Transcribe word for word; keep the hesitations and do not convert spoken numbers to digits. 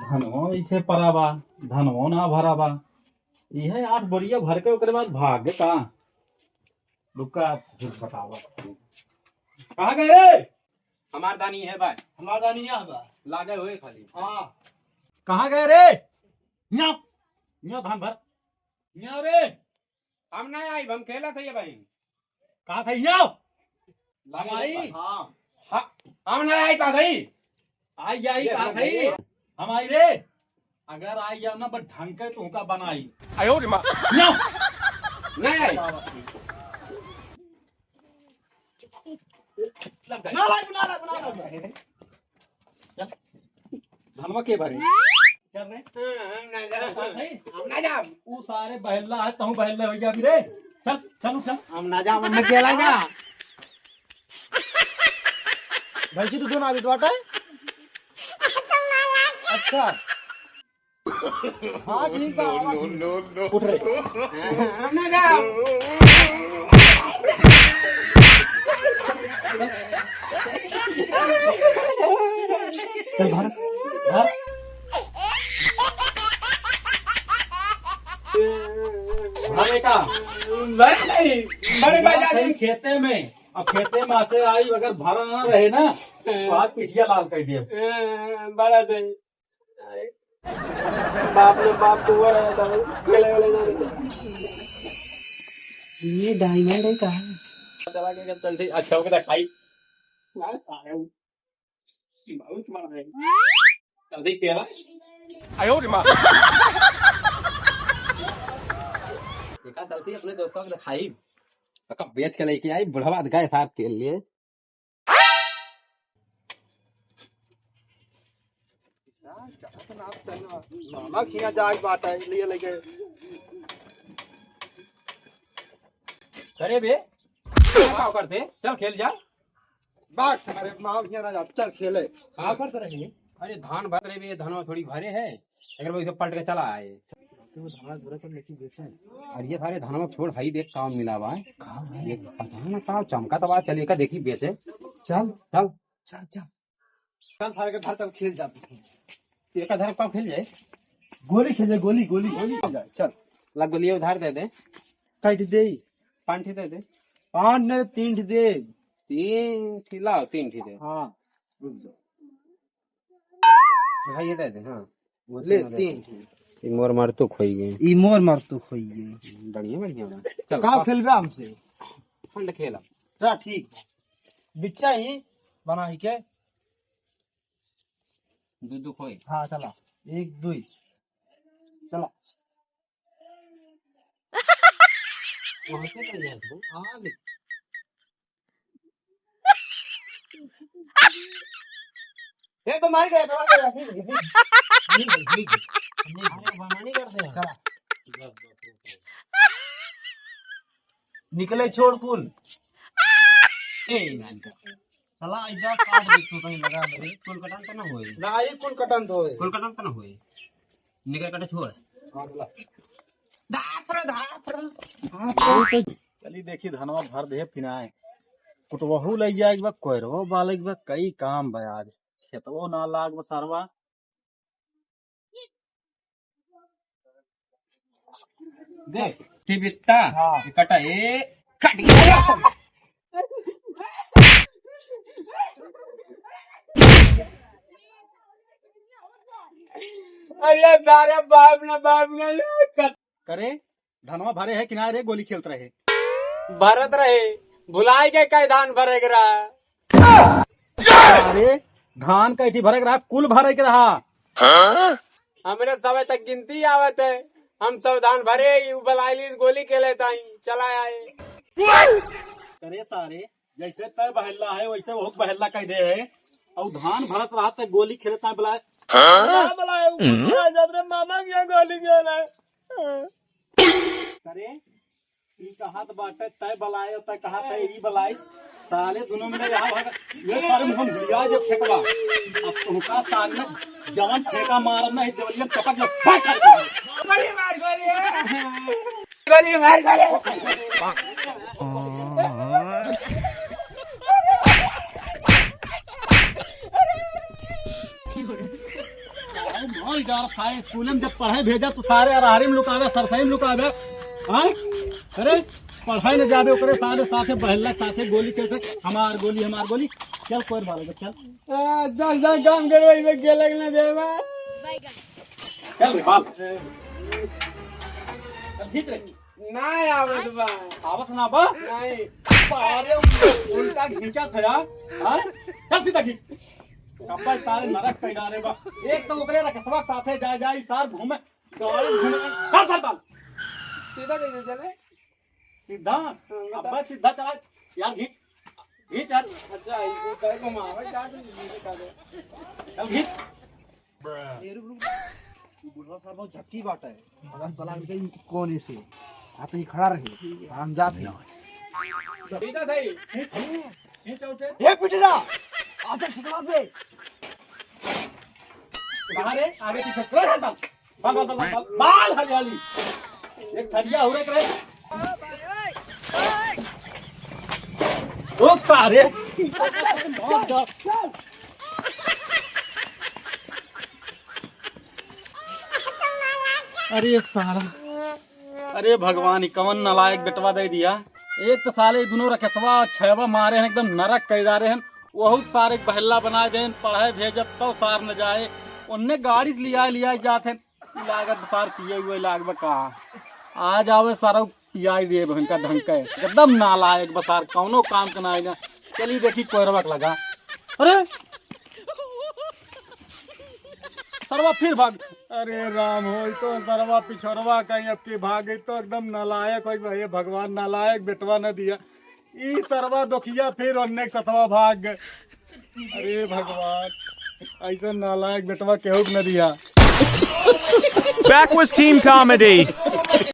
धनवो इसे परा बा, धनवो ना भरा बा। इहे आठ बोरिया भर के ओकरे बाद भाग का। रुका, फिर बतावा। कहाँ गए रे? हमार दानी है भाई। हमार दानी यहाँ बा। लागे हुए खाली। हाँ। कहाँ गए रे? न्याव, न्याव धान भर। न्याव रे। हम नहीं आई, हम खेला था ये भाई। कहा था न्याव? लागे भाई। हुए। हाँ। हाँ, हम नहीं आई, कहा था। आई, आई, ये कहा हम था। नहीं। हम आई रे। अगर आई जाओ ना, बस ढंग के तुहका बनाई। आयो रे माँ। न्याव। नहीं आई। ना लाग, ना लाग, ना लाग। चल। धनवा के भरे? चल रे। हम ना जाब। हम ना जाब। ऊ सारे बहल्ला है, तहूँ बहल्ला हो गया अभी रे। चल, चल, चल। हम ना जाब, हम अकेला जा। भैंसी तो दोनों आदमी बाटा है? अच्छा। हाँ, ठीक बा, आवा, ठीक। उठ रे। हम ना जाब। चल, भाग, भाग। भाग बेटा। बड़े नहीं, बड़े बाजार नहीं। खेते में, अब खेते में आते आई, अगर भरा ना रहे ना, तो हाथ पिठिया लाल कर दिए। बड़ा नहीं। अरे, बाप रे बाप, कुंवर है, दादा, खेले वाले जाने दे। ये डायमंड है का? चला के चल ठीक, अच्छा हो गया, खाई। ना, सारे बहुत मार रहे। चल ठीक, तेरा। आयो रे माँ। बेटा, चलती अपने दोस्तों को दिखाई। तो कब बेच के लेके आई, बुढ़वा गए साथ के लिए। मामा खिया जाए बात है, लिए लेके। अरे बे, का करते? चल खेल जा। बात हमारे मामा खिया ना जा, चल खेले। का करते रहे? अरे धान भर रहे बे, धनवा थोड़ी भरे है। अगर वो इसे पलट के चला आए। तो धान भरा सब लेके बेचे। और ये सारे धनवा छोड़, भाई देख काम मिला बा। काम है? ये पता ना का चमका तबा चल, एका देखी बेचे। चल। चल। चल, चल। चल, सारे के धर, चल, खेल जा। एका धर का खेल जाए? गोली खेल जाए, गोली, गोली, गोली खेल जाए, चल। ला, गोलिया उधार दे दे। काट दे। पाँच ठे दे दे। पाँच ने तीन ठे दे। तीन ठे लाओ, तीन ठे दे। हाँ, रुक जाओ। हाँ, ये दे दे, हाँ। वो ले, तीन दे तीन दे। ठे। ई मोर मरतुक होई गए। ई मोर मरतुक होई गए। बढ़िया, बढ़िया बा। चल, का का खेलबे हमसे? फंड खेला। चल, ठीक। बिच्चा ही बनाई के। दू दू खोई। हाँ, चला। एक, दुई। चला। वहाँ से कर लिया तू। हाँ, ले। ए, तो मार गया, तो मार गया। नहीं, नहीं, नहीं, नहीं, नहीं। अरे, बहाना नहीं करते हैं। चला। निकले छोड़ कुल। ए, नानी का। साला, इधर काट दे तू कहीं लगा मेरे। कुल कटन तो ना होए। ना, ये कुल कटन तो होए। कुल कटन तो ना होए। निकल कटे छोड़। हाँ, बोला। धाफर, धाफर, धाफर। चली देखी, धनवा भर दे पिनाए। कुटवहू लइ जाए के बा, कोयरवो बाले के बा, कई काम बा आज। खेतवो ना लाग बा सरवा। देख, टिबित्ता, हाँ। कटा, ए, कट गया। अरे सारे बाप ना, बाप ना, कट। करे, धनवा भरे है कि ना रे, गोली खेलत रहे। भरत रहे, भुलाए के कई धान भरे के रहा। अरे, धान कैठी भरे के रहा, कुल भरे के रहा। हमरे तबे तक गिनती आवत है, हम सब धान भरे, यू बलाइली गोली खेले ताई, चला आए। अरे सारे, जैसे तय बहल्ला है, वैसे वो बहल्ला कह दे है। और धान भरत रहा, तय गोली खेले ताई बुलाए। हाँ? ना बुलाए, वो हम्म? आ जात रे, मामा के यहाँ गोली खेला है। अरे, ई कहत बाटे, तय बलाए, तय कहत है, ई बलाए। साले दोनों मिले यहाँ भाग। ये सारे मुँह में भिड़िया जब फेंकबा। अब तुमका सामने जवन फेंका मारब ना, इस देवलिया में चपक जब फाट कर दे। गोली मार, गोली। गोली मार, गोली। मार डार सारे स्कूल में जब पढ़ाई भेजा तो सारे अरारी में लुकावे, सरसई में लुकावे। हाँ? अरे पढ़ाई न जावे ओकरे सारे साथे बहला साथे गोली कैसे हमार गोली हमार गोली। चल कोई बात चल। आ, दस दस काम करवाई में गेलक ना देवा। चल रे बाल। चल खींच रे। ना आवत बा। आवत ना बा? नहीं। सारे उल्टा घींचा था यार। हाँ? चल सीधा खींच। कब्बा सारे नरक कई डारे बा। एक तो ओकरे रकेशवा के साथे जाए जाए सार घूमे गाड़ी घूमे। चल चल बाल। सीधा कैसे चले? सीधा? हाँ, बता। अब्बा सीधा चला। यार घींच। घींच यार। अच्छा, ये कहे को मावा क्या तुम ये बता दो। चल घींच। ए, रुक, रुक। तू बुढ़वा साहब बहुत झटकी बाटा है। अगर बला के कौन ऐसे? आते ही खड़ा रही। हम जाते हैं। सीधा सही। घींच। घींच उसे। ए, पिटरा। आजा ठिकाना पे। कहाँ रे? आगे पीछे। चल, चल, चल। बाल, बाल, बाल, बाल, बाल, बाल, हरियाली। एक थरिया हो रे, करे। रुक सारे। अरे साला, अरे भगवान, ई कवन नालायक बेटवा दे दिया। एक तो साले ई दुनो रकेशवा छैवा मारे हैं, एकदम नरक कई डारे हैं। वहू सारे बहल्ला बनाए देन, पढ़े भेजब तो सार न जाए। उन्ने गाड़ी से लियाए लियाए जात हैं। लागत सार पिए हुए लागबा का। आज आवे सारा पियाई देब इनका ढंग के। एकदम नालायक बा सार, कौनो काम के ना आएगा। चली देखी कोयरवा के लगा। अरे सरवा फिर भाग। अरे राम हो, ई तो सरवा पिछोरवा कहीं अब की भाग, ई तो एकदम नालायक हो गए। हे भगवान, नालायक बेटवा न दिया। ई सरवा दोखिया फिर ओन्ने के सथवा भाग गए। अरे भगवान, ऐसा नालायक बेटवा केहू के न दिया। Backwoods Team Comedy।